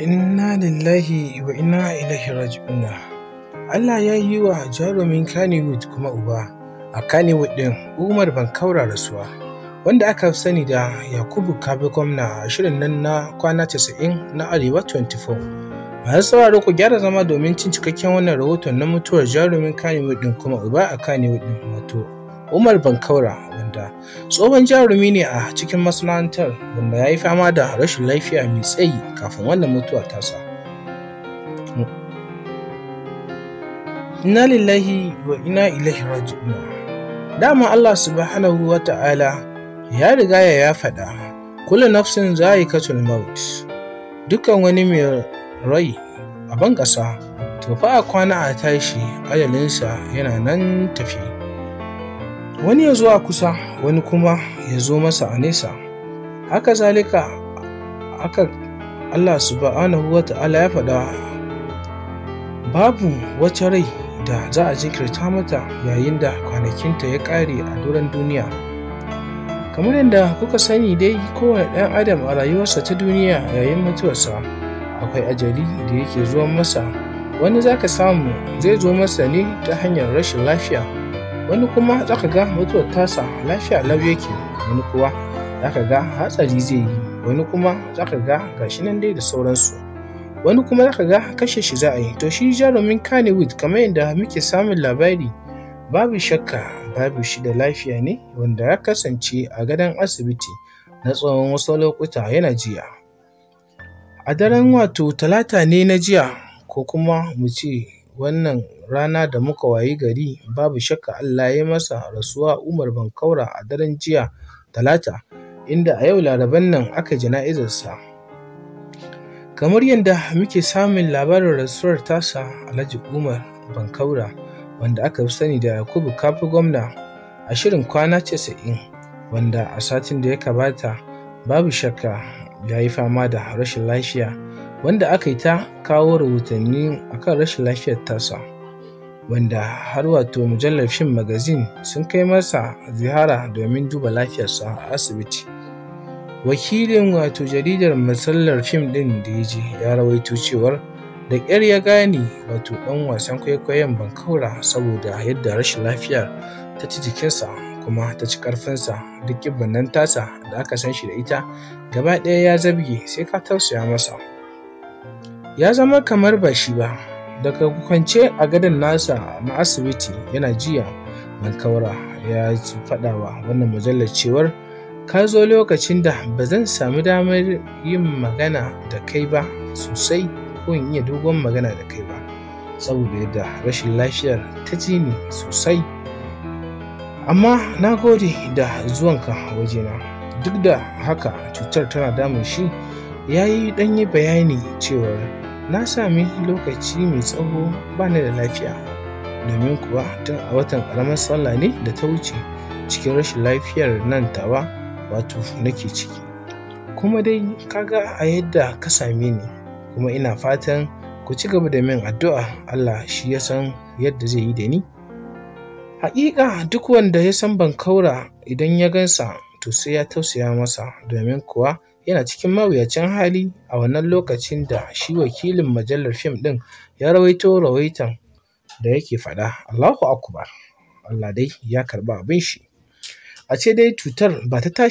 Inna lillahi wa inna ilaihi raji'una. Allah ya yi wa jarumin Kannywood kuma uba a Kannywood ɗin Umar Bankaura rasuwa, wanda aka fi sani da Yakubu Kafi Gwamna a shirin nan na kwana 90 na Arewa 24. Masu sauraro, ku gyara zama domin cin cikakken wannan rahoton na mutuwar jarumin Kannywood ɗin kuma uba a Kannywood ɗin, wato Umar Bankaura, wanda tsohon jarumi ne a cikin masana'antar, wanda ya yi fama da rashin lafiya mai tsayi kafin wannan mutuwa tasa. Inna lillahi wa inna ilaihi raji'un. Dama Allah subhanahu wa ta'ala ya riga ya faɗa, kullu nafsin za'iqatul maut. Dukkan wani mai rai a ban ƙasa, to fa a kwana a tashi ajalinsa yana nan tafi. Wani ya zo a kusa, wani kuma ya zo masa a nesa. Haka zalika, haka Allah subhanahu wa ta'ala ya faɗa, babu wata rai da za a jinkirta mata yayin da kwanakinta ya ƙare a doron duniya. Kamar yadda kuka sani dai, kowane ɗan adam a rayuwarsa ta duniya, yayin mutuwarsa akwai ajali da yake zuwa masa. Wani zaka samu zai zo masa ne ta hanyar rashin lafiya, wani kuma zaka ga mutuwar tasa lafiya lau yake, wani kuwa zaka ga hatsari zai yi, wani kuma zaka ga gashi nan dai da sauransu, wani kuma zaka ga kashe shi za a yi. To shi jarumin Kannywood, kamar yadda muke samun labari, babu shakka babu shi da lafiya ne, wanda ya kasance a gadon asibiti na tsawon wasu lokuta yana jiya. A daren wato Talata ne na jiya, ko kuma mu ce wannan rana da muka wayi gari, babu shakka Allah ya yi masa rasuwa Umar Bankaura a daren jiya Talata, inda a yau Laraban nan aka jana'izarsa. Kamar yadda muke samun labarin rasuwar tasa, Alhaji Umar Bankaura, wanda aka fi sani da Yakubu Kafi Gwamna a shirin kwana 90, wanda a satin da ya gabata babu shakka ya yi fama da rashin lafiya, wanda aka yi ta kawo rahotanni akan rashin lafiyar tasa, wanda har wato mujallar Fim Magazine sun kai masa ziyara domin duba lafiyarsa a asibiti. Wakilin wato jaridar mujallar fim ɗin da ya je ya rawaito cewar da ƙyar ya gane wato ɗan wasan kwaikwayon Bankaura, saboda yadda rashin lafiyar ta ci jikinsa kuma ta ci ƙarfinsa. Duk ƙiban nan tasa da aka san shi da ita gaba ɗaya ya zabge, sai ka tausaya masa. Ya zama kamar ba shi ba. Daga kwance a gadon nasa na asibiti yana jiya, Bankaura ya faɗawa wannan mujallar cewar, "Ka zo lokacin da ba zan sami damar yin magana da kai ba sosai, ko in iya dogon magana da kai ba, saboda yadda rashin lafiyar ta ji ni sosai. Amma na gode da zuwanka wajena." Duk da haka cutar tana damun shi, ya yi ɗanyi bayani cewar, "Na sami lokaci mai tsawo ba ni da lafiya, domin kuwa tun a watan ƙaramar sallah ne da ta wuce cikin rashin lafiyar nan tawa wato nake ciki. Kuma dai kaga a yadda ka same ni, kuma ina fatan ku ci gaba da min addu'a, Allah shi ya san yadda zai yi da ni." Haƙiƙa duk wanda ya san Bankaura, idan ya gansa to sai ya tausaya masa, domin kuwa yana cikin mawuyacin hali a wannan lokacin da shi wakilin mujallar fim ɗin ya rawaito rawaitan da yake faɗa. Allahu akbar, Allah dai ya karɓi abin shi. A ce dai cutar ba ta tashi